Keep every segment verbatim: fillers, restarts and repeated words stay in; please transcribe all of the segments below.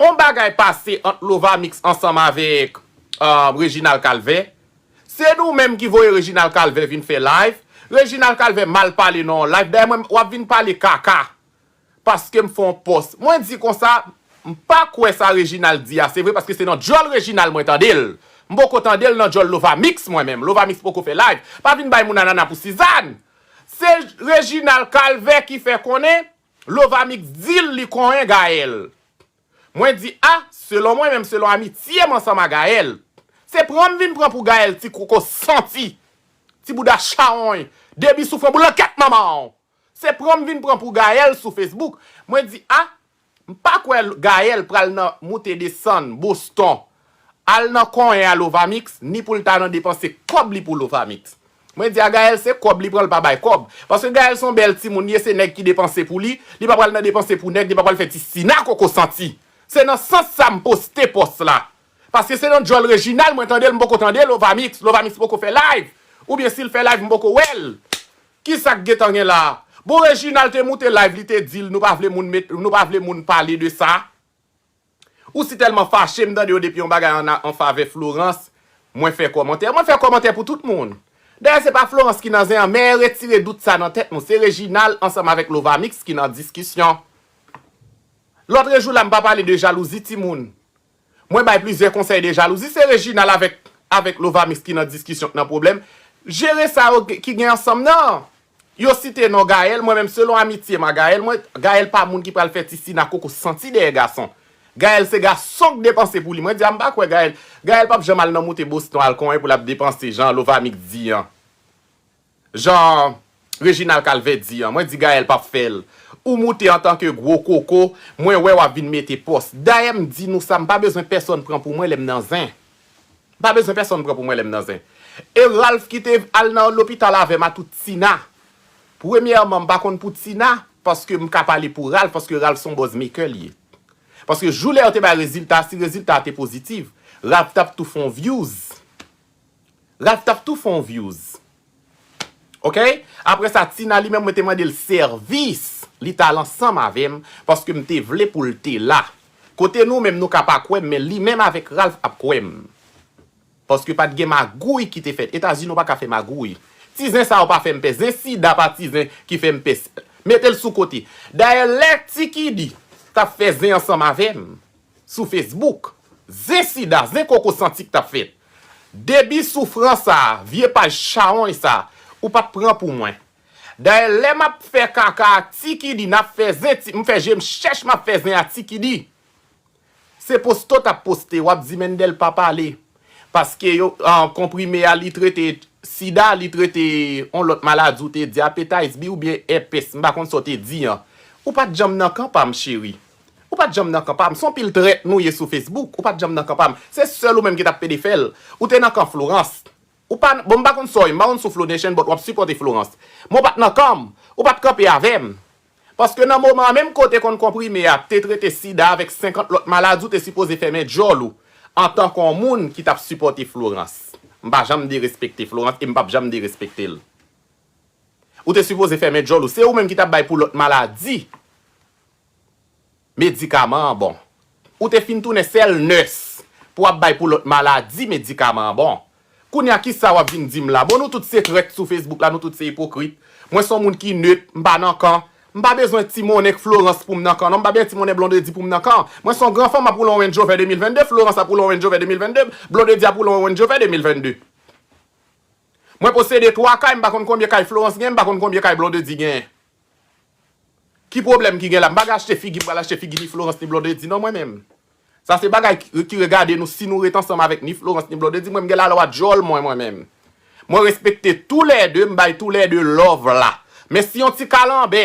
On bagay pase ant Lovamix ansanm avèk, euh, Reginald Calvert. Se nou menm ki voye Reginald Calvert vin fè live. Reginald Calvert mal pale nan yon live. Dayè mwen, w ap vin pale kaka. Paske m fè yon pòs. Mwen di konsa, m pa kwè sa Reginald di a se vre, paske se nan djòl Reginald mwen tande l. M poko tande l nan djòl Lovamix mwen menm. Lovamix poko fè live. Pa vin bay moun anana pou Sizàn. Se Reginald Calvert ki fè konnen Lovamix di l li konyen Gaëlle. Mwen di, a, selon mwen menm, selon amitye m ansanm a Gaëlle, se pran m vin pran pou Gaëlle ti koko santi, ti bouda chawony, debi soufran boulanket manman w. Se pran m vin pran pou Gaëlle sou Facebook. Mwen di, a, m pa kwè Gaëlle pral nan moute desann Boston, al nan konyen a Lovamix, ni pou l ta nan depanse kòb li pou Lovamix. Mwen di a Gaëlle se kòb li pran, l pa bay kòb. Paske Gaëlle se yon bèl timoun li ye, se nèg ki depanse pou li, li pa pral nan depanse pou nèg, li pa pral fè ti Sina koko santi. Se nan sans sa m poste pòs la. Paske se nan djòl Reginald mwen tande l, m poko tande Lovamix, Lovamix poko fè live. Oubyen si l fè live, m poko wè l. Kisa k gentan gen la? Bon, Reginald te moute live, li te di l, nou pa vle moun met, nou pa vle moun pale de sa. Ou si tèlman fache, m tande yo depi yon bagay an, an favè Florence, mwen fè kòmantè. Mwen fè kòmantè pou tout moun. Dayè, se pa Florence ki nan zen an, men retire dout sa nan tèt nou. Se Reginald ansanm avèk Lovamix ki nan diskisyon. Lòtrejou la, m pa pale de jalouzi, timoun. Mwen bay plizyè konsèy de jalouzi. Se Reginald avèk, avèk Lovamix ki nan diskisyon, k nan pwoblèm. Jere sa yo ki gen ansanm nan. Yo site non Gaëlle, mwen menm selon amitye m a Gaëlle, mwen, Gaëlle pa moun ki pral fè ti Sina koko santi dèyè gason. Gaëlle se gason k depanse pou li. Mwen di a m pa kwè Gaëlle. Gaëlle p ap janm al nan moute Boston al konyen pou l ap depanse jan Lovamix di an. Jan Reginald Calvert di an. Mwen di Gaëlle p ap fè l. Ou moute antanke gwo koko, mwen wè w ap vin mete pòs. Dayè m di nou sa, m pa bezwen pèsonn pran pou mwen lè m nan zen. M pa bezwen pèsonn pran pou mwen lè m nan zen. E Ralph ki te al nan lopital avè m a tout Tina. Premyèman, m pa konn pou Tina, paske m ka pale pou Ralph, paske Ralph se yon buzz maker li ye. Paske jou lè yo te bay rezilta, si rezilta a te pozitif, Ralph t ap tou fè yon views. Ralph t ap tou fè yon views. Oke? Apre sa, Tina li menm, mwen te mande l sèvis. Li t al ansanm avè m, paske m te vle pou l te la. Kote nou menm, nou ka pa kwè m, men li menm avèk Ralph ap kwè m. Paske pa t gen magouy ki te fèt. Etazini, w pa ka fè magouy. Ti zen sa yo pa fè m pè. Zen sida pa ti zen ki fè m pè. Mete l sou kote. Dayè, lè Ti Kidi t ap fè zen ansanm avè m sou Facebook, zen sida, zen koko santi k t ap fèt. Debi soufran sa, vye paj chawony sa, ou pa t pran pou mwen. Dayè, lè m ap fè kaka a Ti Kidi, n ap fè zen, ti, m fè je m chèch, m ap fè zen a Ti Kidi. Se posto t ap poste, w ap di Mendel pa pale. Paske yo, ah, konprime a, li trete sida, li trete yon lòt maladi, ou te di apetayiz bi oubyen èpès, m pa konn sa w te di an. Ou pa t janm nan kan pa m, cheri. Ou pa t janm nan kan pa m. Se yon pil trèt nou ye sou Facebook. Ou pa t janm nan kan pa m. Se sèl ou menm ki t ap pede fè l. Ou te nan kan Florence. Ou pa, bon, m pa konn sa w ye, m pa konn si w Flo Nation, but w ap sipòte Florence. Men w pa t nan kan m. Ou pa t kanpe avè m. Paske nan moman an, menm kote konn konprime a te trete sida avèk senkant lòt maladi, ou te sipoze fèmen djòl ou antanke yon moun ki t ap sipòte Florence. M pa janm derespekte Florence e m p ap janm derespekte l. Ou te sipoze fèmen djòl ou. Se ou menm ki t ap bay pou lòt maladi medikaman an bon. Ou te fin tounen sèl nès pou w ap bay pou lòt maladi medikaman an bon. Kounye a, kisa w ap vin di m la? Bon, nou tout se trèt sou Facebook la, nou tout se ipokrit. Mwen se yon moun ki net, m pa nan kan. M pa bezwen ti monnen k Florence pou m nan kan, non. M pa bezwen ti monnen Blondedy pou m nan kan. Mwen se yon gran fanm, m ap woule yon Range Rover de mil vennde, Florence ap woule yon Range Rover de mil vennde, Blondedy ap woule yon Range Rover de mil vennde. Mwen posede twa kay, m pa konn konbyen kay Florence gen, m pa konn konbyen kay Blondedy gen. Ki pwoblèm ki gen la? M pa gen achte figi, m pral achte figi ni Florence ni Blondedy, non, mwen menm. Sa se bagay ki, ki regade nou, si nou ret ansanm avèk ni Florence ni Blondedy, mwen m gen lalwa djòl mwen, mwen menm. Mwen respekte toulède, m bay toulède love la. Men si yon ti kalanbè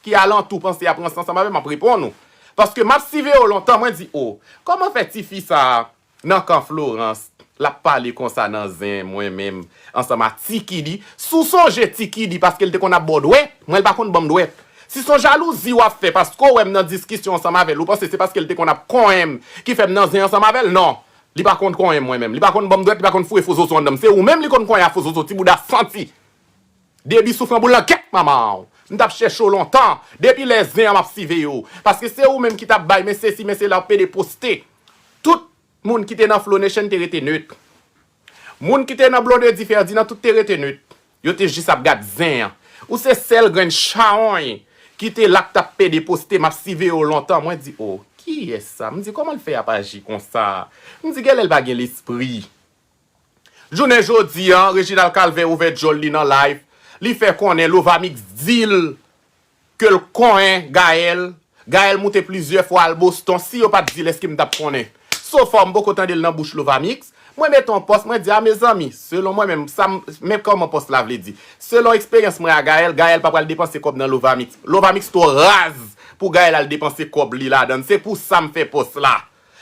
ki alantou panse y ap ranse ansanm avè m, m ap reponn ou. Paske m ap siveye w lontan, mwen di, o, kòman fè tifi sa a nan kan Florence, l ap pale konsa nan zen mwen menm, ansanm a Ti Kidi. Si w sonje Ti Kidi, paske l te konn ap ba w dwèt, mwen l pa konn ban m dwèt. Si se yon jalouzi w ap fè, paske w wè m nan diskisyon ansanm avè l, ou panse se paske l te konn ap konyen m ki fè m nan zen ansanm avè l? Non. Li pa konn konyen m mwen menm. Li pa konn ban m dwèt, li pa konn foure fo zozo anndan m. Se ou menm li konn konyen a fo zozo, ti bouda santi. Debi soufran boulanket manman w. M t ap chèche w lontan. Depi lè zen an m ap siveye w. Paske se ou menm ki t ap bay men sesi, men sela, w pede poste. Tout moun ki te nan Flow Nation te rete net. Moun ki te nan Blondedy Ferdinand, tout te rete net. Yo te jis ap gad zen an. Ou se sèl grenn chawony ki te la k t ap pede poste, m ap siveye w lontan. Mwen di, o, kiyès sa? M di, kòman l fè ap aji konsa? M di, genlè l pa gen lespri. Jounen jodi a, Reginald Calvert ouvè djòl li nan live. Li fè konnen Lovamix di l ke l konyen Gaëlle. Gaëlle moute plizyè fwa al Boston. Si yo pa t di l, èske m t ap konnen? So far, m poko tande l nan bouch Lovamix. Mwen mete yon pòs, mwen di, a mezanmi, selon mwen menm, sa m, men kòman pòs la vle di. Selon eksperyans mwen a Gaëlle, Gaëlle pa pral depanse kòb nan Lovamix. Lovamix twò raz pou Gaëlle al depanse kòb li ladan l. Se pou sa m fè pòs la.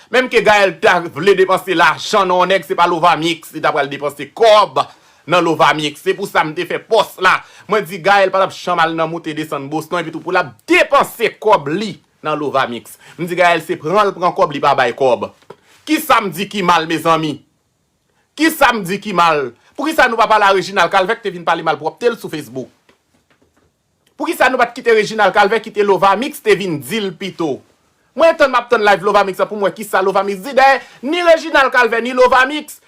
Menm ke Gaëlle ta vle depanse lajan nan yon nèg, se pa Lovamix li ta pral depanse kòb nan Lovamix. Se pou sa m te fè pòs la. Mwen di Gaëlle pa t ap janm al nan moute desann Boston, epi tou pou l ap depanse kòb li nan Lovamix. M di Gaëlle se pran l pran kòb, li pa bay kòb. Kisa m di ki mal, mezanmi? Kisa m di ki mal? Poukisa nou pa pale a Reginald Calvert ki te vin pale malpwòpte l sou Facebook? Poukisa nou pa t kite Reginald Calvert kite Lovamix te vin di l pito? Mwen tann m ap tann live Lovamix la pou m wè kisa Lovamix di. Dayè, ni Reginald Calvert ni Lovamix,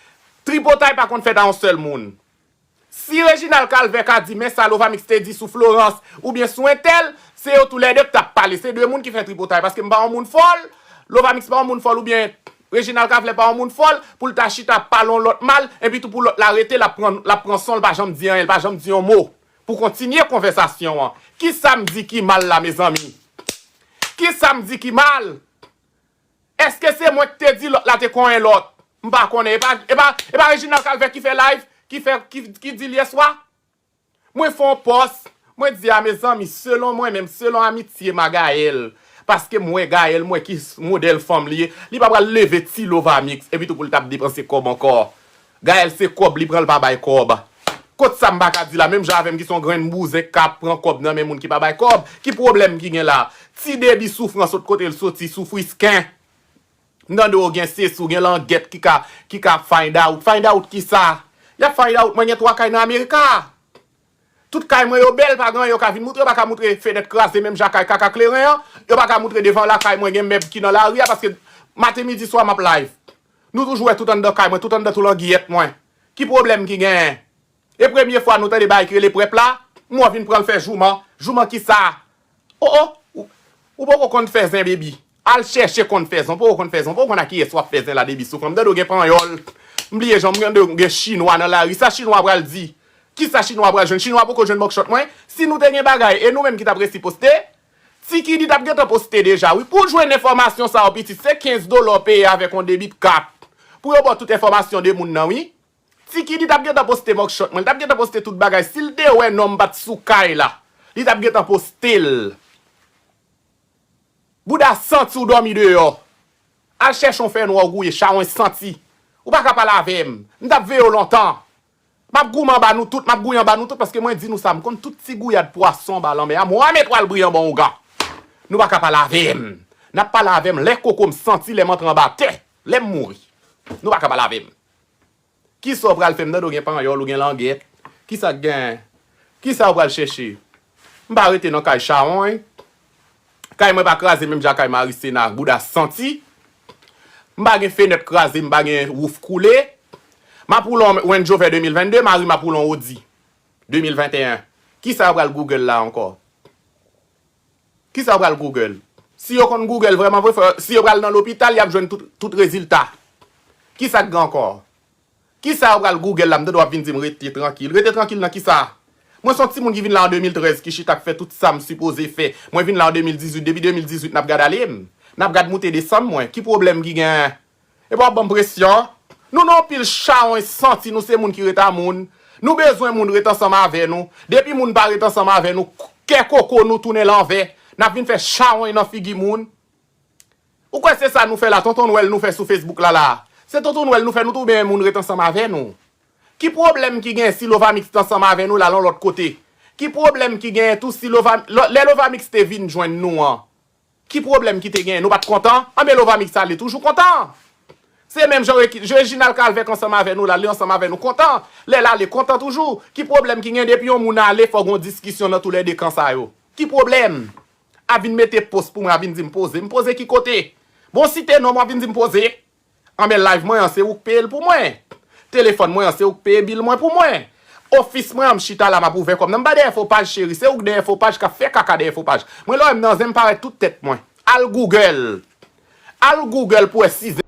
tripotay pa konn fèt a yon sèl moun. Si Reginald Calvert ka di, men sa Lovamix te di sou Florence oubyen sou entèl, se yo toulède k t ap pale. Se de moun ki fè tripotay, paske m pa yon moun fòl, Lovamix pa yon moun fòl, oubyen Reginald Calvert pa yon moun fòl, pou l ta chita ap pale yon lòt mal, epi tou pou lòt la rete, l ap pran, l ap pran son, l pa janm di anyen, l pa janm di yon mo. Pou kontinye konvèsasyon an. Kisa m di ki mal la, mezanmi? Kisa m di ki mal? Èske se mwen ki te di lòt la te konyen lòt? M pa konnen. E pa, e pa, e pa Reginald Calvert ki fè live, ki fè, ki, ki di l yèswa? Mwen fè yon pòs, mwen di a mezanmi, selon mwen menm, selon amitye m a Gaëlle, paske m wè Gaëlle, m wè ki s-, modèl fanm li ye, li pa pral leve ti Lovamix, epi tou pou l t ap depanse kòb ankò. Gaëlle se kòb, li pran l pa bay kòb. Kot sa m pa ka di la, menm jan avè m ki se yon grenn bouzen k ap pran kòb nan men moun ki pa bay kòb, ki pwoblèm ki gen la? Ti Debi Soufrans, sot kote l soti, Soufrisken. M tande w gen sesi, w gen langèt ki ka, ki ka find out. Find out kisa? Y ap find out mwen gen twa kay nan Amerika. Tout kay mwen yo bèl, pa gen anyen yo ka vin moutre, yo pa ka moutre fenèt kraze menm jan kay kaka kleren an, yo pa ka moutre devan lakay mwen gen mèb ki nan lari a, paske maten, midi, swa m ap live. Nou toujou wè tout anndan kay mwen, tout anndan tou langiyèt mwen. Ki pwoblèm ki genyen? E premye fwa nou tande bagay ki rele prèp la, m wè w vin pran l fè jouman. Jouman kisa? O, o, ou, ou poko konn fè zen, baby. Al chèche konn fè zen, ou poko konn fè zen, ou poko konn a kiyès w ap fè zen la, Debi Soufrans. M tande w gen panyòl. M bliye jan m tande w gen chinwa nan lari. Sa chinwa pral di? Kisa chinwa pral jwenn? Chinwa poko jwenn mugshot mwen. Si nou te gen bagay, e nou menm ki t ap resi poste, Ti Kidi t ap gentan poste deja, wi. Pou w jwenn enfòmasyon sa yo, pitit, se kenz dola w peye avèk yon debit kat. Pou yo ba w tout enfòmasyon de moun nan, wi. Ti Kidi t ap gentan poste mugshot mwen, li t ap gentan poste tout bagay. Si l te wè non m pa t sou kay la, li t ap gentan poste l. Bouda santi w dòmi deyò. Al chèche yon fènwa w gouye, chawony santi. Ou pa ka pale avè m. M t ap veye w lontan. M ap goumen anba nou tout, m ap gouye anba nou tout, paske mwen di nou sa, m konn tout ti gouyad pwason anba lanmè a, m ramen twal briyan ban ougan. Nou pa ka pale avè m. N ap pale avè m lè koko m santi, lè m antre anba tè, lè m mouri. Nou pa ka pale avè m. Kisa w pral fè? M tande w gen panyòl, ou gen langèt. Kisa k gen? Kisa w pral chèche? M pa rete nan kay chawony. Kay mwen pa kraze menm jan kay Marisena, bouda santi. M pa gen fenèt kraze, m pa gen wouf koule. M ap woule yon Range Rover de mil vennde, mari m ap woule yon Audi de mil venteyen. Kisa yo pral Google la ankò? Kisa yo pral Google? Si yo konn Google vrèman vre, frè, si yo pral nan lopital, y ap jwenn tout, tout rezilta. Kisa k gen ankò? Kisa yo pral Google la? M tande w ap vin di m rete trankil. Rete trankil nan kisa? Mwen se yon timoun ki vin la an de mil trèz, ki chita k fè tout sa m sipoze fè. Mwen vin la an de mil dizuit. Depi de mil dizuit, n ap gad ale m. N ap gad moute desann mwen. Ki pwoblèm ki genyen? Epi w ap ban m presyon. Nou nan yon pil chawony santi, nou se moun ki ret a moun. Nou bezwen moun ret ansanm avè nou. Depi moun pa ret ansanm avè nou, kè koko nou tounen lanvè. N ap vin fè chawony nan figi moun. Ou kwè se sa nou fè la, tonton Nwèl nou fè sou Facebook la la? Se tonton Nwèl nou fè, nou tou benyen moun ret ansanm avè nou. Ki pwoblèm ki genyen si Lovamix t ansanm avè nou l al yon lòt kote? Ki pwoblèm ki genyen tou si Lova, lò, lè Lovamix te vin jwenn nou an? Ki pwoblèm ki te genyen? Nou pa t kontan? Anben Lovamix ale toujou kontan. Se menm jan Regi- Reginald ka al vèk ansanm avè nou la, li ansanm avè nou kontan. Lè l ale kontan toujou. Ki pwoblèm ki gen depi yon moun ale fò gon diskisyon nan toulède kan sa yo? Ki pwoblèm? A vin mete post pou mwen, a vin di m poze. M poze ki kote? Bon, site non, w ap vin di m poze. Anben live mwen an se ou k peye l pou mwen. Telefòn mwen an se ou k peye bil mwen pou mwen. Ofis mwen an m chita la m ap ouvè kò m nan m pa dèyè fo paj cheri, se ou k dèyè fo paj k ap fè kaka dèyè fo paj. Mwen lè w wè m nan zen m parèt tout tèt mwen. Al Google. Al Google pou wè si zen